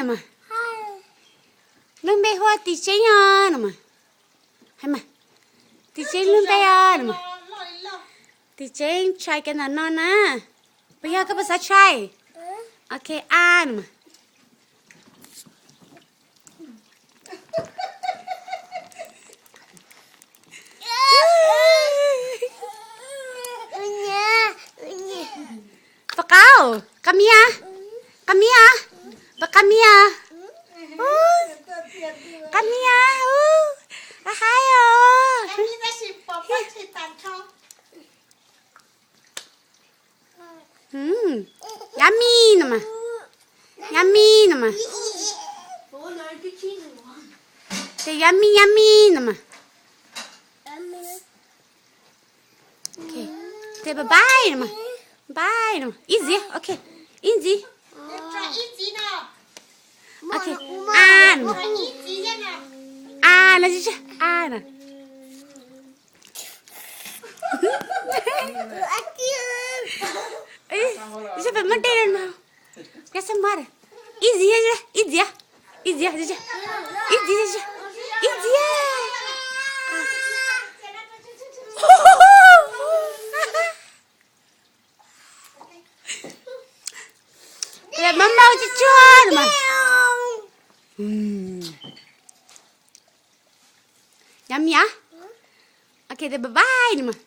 Mas, lub npe hu ua Tim Tseeb os no mas. Hais mas, Tim Tseeb lub npe os no mas. Tim Tseeb tshais kiag ntawm no na. Puas yog koj puas xav tshais? Ok, a no mas. Puas qab, qab miab, qab miab, puas qab miab, qab miab, a haib os. Yummy no mas, yummy no mas. Ces yummy, yummy no mas. Ces bye bye no mas. Bye no mas. Ib ntxiv, ok. Ib ntxiv. Ok. A no mas. A no, a no. Ib, peb muab dej no. Ib ntxiv, ib ntxiv, ib ntxiv, ib ntxiv, ib ntxiv. Maj mau tsuag tsuag no mas. Yummy a. Ok, bye bye no mas.